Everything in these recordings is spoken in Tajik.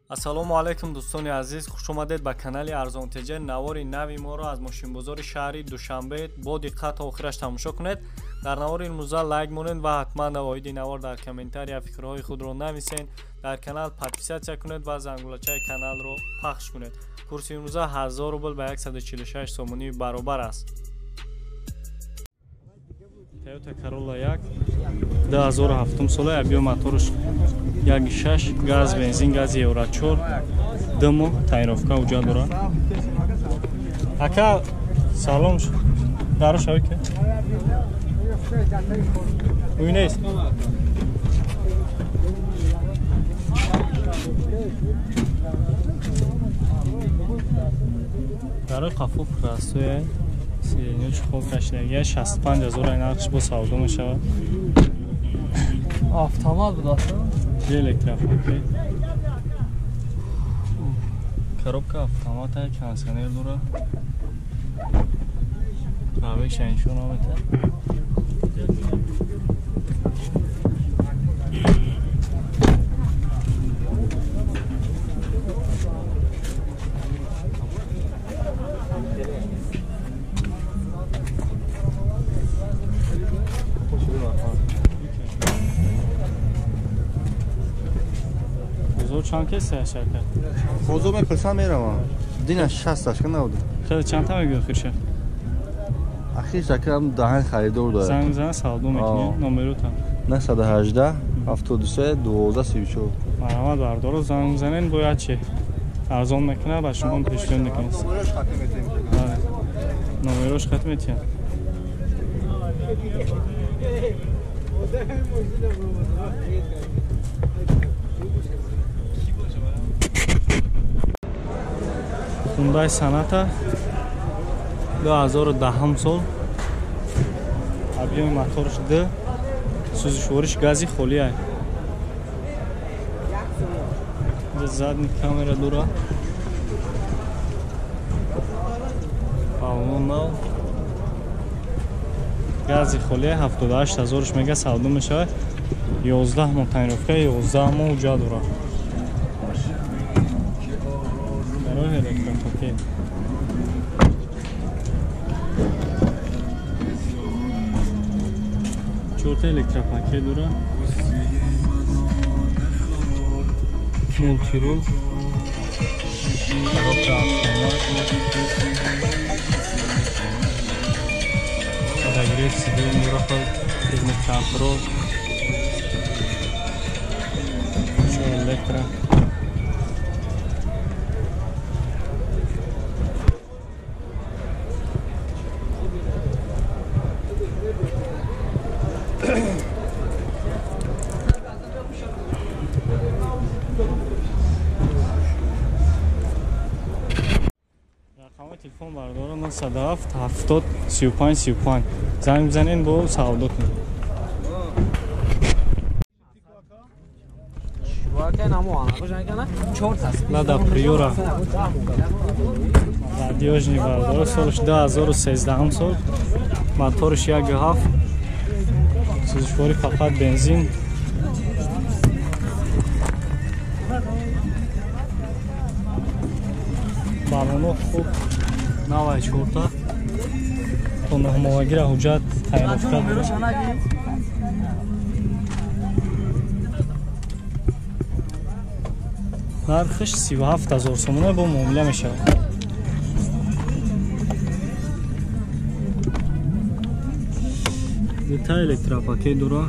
Ассалому алайкум дӯстони азиз, хуш омадед ба канали Арзон ТЖ. Навори нави моро аз мошинбозори шаҳри Душанбе бо диққат то охираш тамошо кунед. Дар навори имрӯза лайк монед ва ҳатман оиди навор дар комментария фикрҳои худро нависед. Дар канал подписатсия кунед ва зангулачаи каналро пахш кунед. Курси имрӯза 1000 рубл ба 146 сомонӣ баробар аст. Toyota Corolla 1 2007 сола, объем моторш 1.6, газ, бензин, газ Евро 4, 2 моҳ тайровка уҷа дорад. Ака, салом, даро шавӣ ки? Уй нест. Дарои қафо простое, сиденьёч хоб кашидагия, 65 ҳазор ай нархш бо савдо мешавад. Автомат будаст? Электропакет. Коробка автомата, кондиционер дора. Равиш нишон намета. Чанд кес шаркат? Бозор мепурсам меравам. Дина 60 ашка набуд. Хеле чанд та мегӯ охирша? Ахир шакам даҳан харидор дорад. Занг зан савдо мекунӣ? Номерота? 918 73 12 34. Марҳамат бардоро занг занен бояд чи арзон мекунад ба шумо пешниҳод мекунед. Номерош хат метиҳем. Номерош хат метиҳем. Hyundai Sonata 2010 сол, объеми моторш 2, сӯзишвориш гази холия. Задний камера дора. Баллон нав. Гази холия 78 ҳазорш мега савдо мешавад. 11 моҳ тонировка, 11 моҳ уҷа дора. Электропакет. Чорта электропакет дора. Мультирул. Коробка автомат. Подогрев сидений дора, климат-контроль. Электро. Рақами телефон бардора 907 70 35 35. Занг бизанед бо савдо кунед. Лада Приора надёжный бардора, солш 2013 сол, моторш 1.7, сӯзишворӣ фақат бензин. Баллоно хуб навай чорта, то нӯҳмоҳагира ҳуҷҷат тайёровка дорад. Нархиш 37 ҳазор сомона бо муомила мешавад. Дута электропакет дора.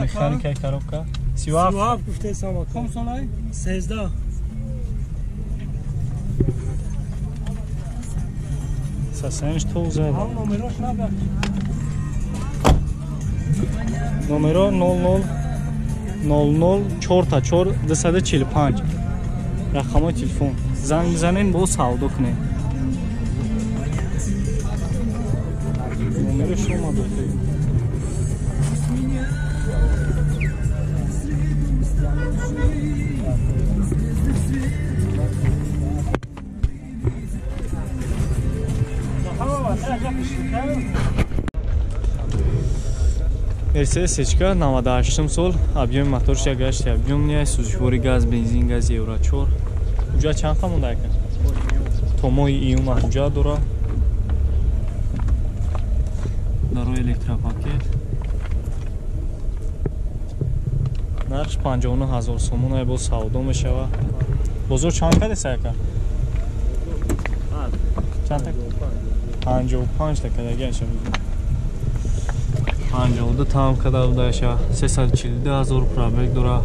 Механика коробка. 37 гуфте сама. Ком солай? 13. Сасанш тоза. Номеро 00 00 4 4 245. Рақамҳои телефон. Занг бизанед бо савдо кунед. Номеро шумо дохил. Мерседес Сечка 98 сол, объёми моторш як гашт, объём не, сӯзишвори газ, бензин, газ Евро 4. Ҳуҷҷат чанд қа монда ака? То моҳи июн ҳуҷҷат дора. Дарои электропакет. Нархш 59 ҳазор сомон ай, боз савдо мешава. Бозор чанд кадеса ака? Чанд та? 55 та кадаги аша. 52 там када будаша. 342 ҳазор пробег дора.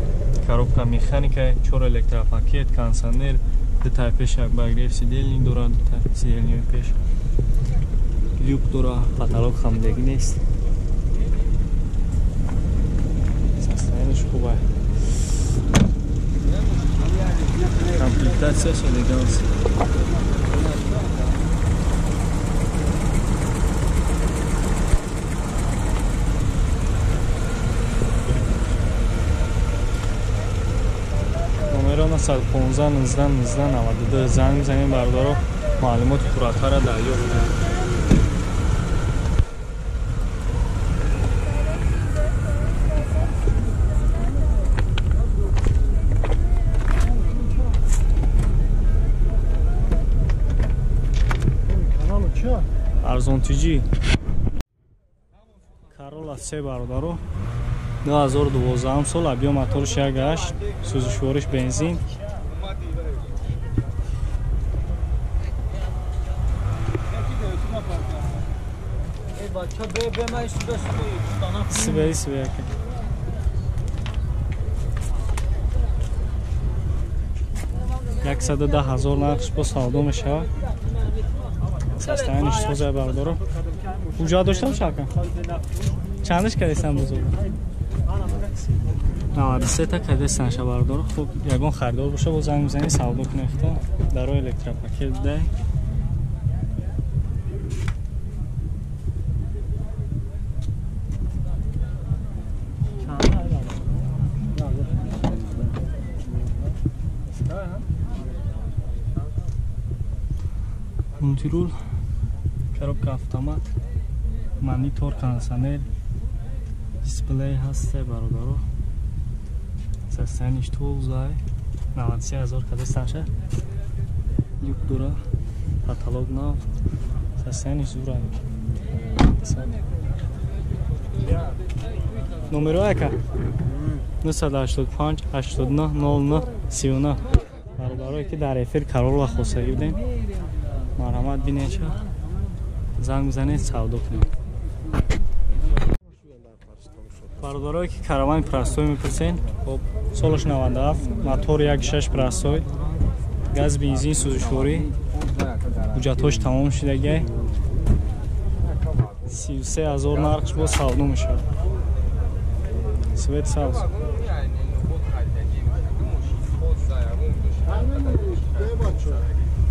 Коробка механика, 4 электропакет, кондиционер, ду тай пеш як обогрев сидельник дора, ду тай сидельник пеш. Люк дора, потолок хамдагӣ нест. Состояние хуб ай. Комплектацияш элеганс. Номеро 915 19 19 92 занг бизанем бародаро, маълумоти пурратарро дарёфт кунед. Арзонтиҷӣ Карола се бародаро, 2012 сол, объём моторш 1.8, сӯзишвориш бензин. Сибе сибе ака. 110 ҳазор нархш бо савдо мешавад. Состояние соза бародаро. Ҳуҷҷат дошта боша ака? Чандаш кардестан бозор? 93 та кардестан ша бародаро. Хуб, ягон харидор боша, боз занг бизанед, савдо кунед худтон. Дарои электропакет дай. Мультирул, коробка автомат, монитор, кондиционер, дисплей ҳаст бародаро. Состояние тозай, 93 ҳазор кадестанша. Люк дора, потолок нав, состояние зура. Номеро ака? 985 89 09 39. Бародарое ки дар эфир Карола хостагӣ будем, марҳамат бинед, ча занг бизанед, савдо кунед. Бародарое ки каравани простой мепурсен, хоб, солаш 97, мотор 1.6 простой, газ, бензин, сӯзишворӣ, ҳуҷҷатҳош тамом шудагиай. 33 ҳазор нархш бо савдо мешавад. Свет сабз.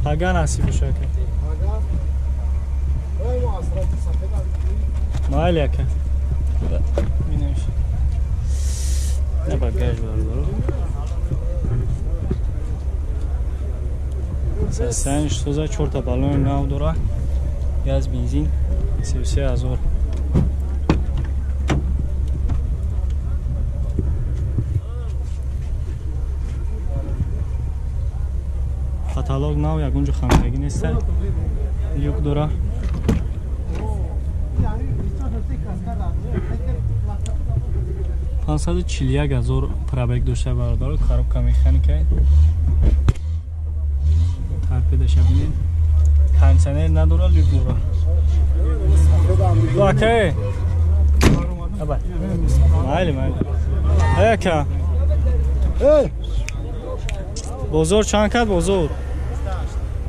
Пага насиб боша ака. Майли ака. Бинемш. На багаж бародаро. Состояние соза, чорта баллони нав дора. Газ, бензин, 33 ҳазор. Каталог нав, ягон ҷо хамидагӣ нест. Люк дора. 541 ҳазор пробег дошта бародаро, коробка механика. Торпедаша бинед. Кондиционер надора, люк дора. Ака. Аба. Майли, майли. Ака. Бозор чанд кард бозор?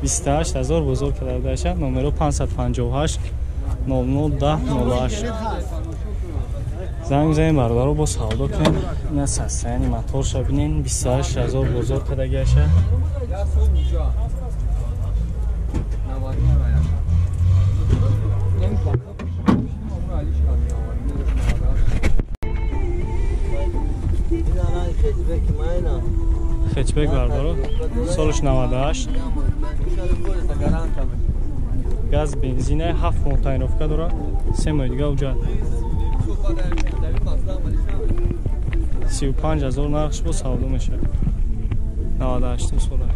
28 ҳазор бозор карда даша. Номеро 558 00 10 08. Занг бизанед бародаро, бо савдо кунед. Ина состояние моторша бинед, 28 ҳазор бозор кардагиаша. Хэтчбек бародаро, солаш 98, газ, бензина, 7 моҳ тонировка дорад, 3 моҳи дига уҷа. 35 ҳазор нархш бо савдо мешавад. 98 сола.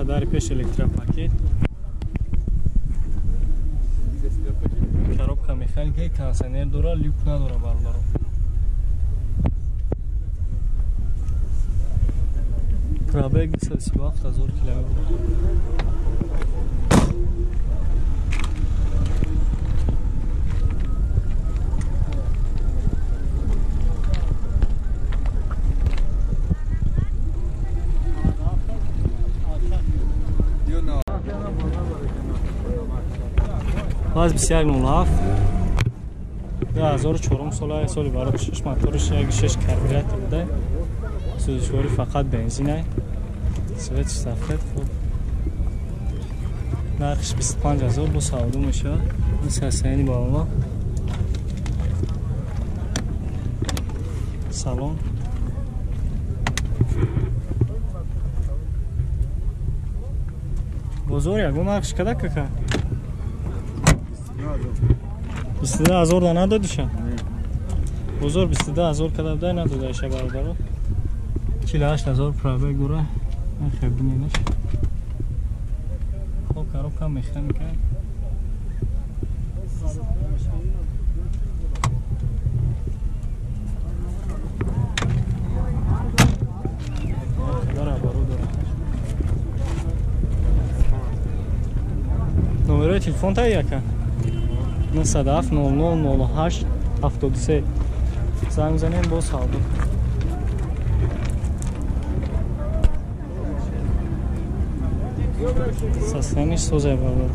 Дари пеш электропакет, коробка механика, кондиционер дора, люк надора бародаро. Пробег 237 ҳазор километр. Аз 2107 2004 сола, соли барои 6 моториш 1.6 карбюратор буда. Сӯзишворӣ фақат бензин. Свети сафед. Хуб. Нархш 25 ҳазор бо савдо мешавад. Ин сасаяни балона. Салон. Бозор ягон нархш када кака? 22 ҳазор да надодиша? Бозор 22 ҳазор када буда надодаиша бародаро. 48 ҳазор пробег дора. Хеб биненаш. Хоб коробка механика. Номерои телефон та яка? 97 00 08 73. Занг мезанем бо савдо. Состояние созай бародар.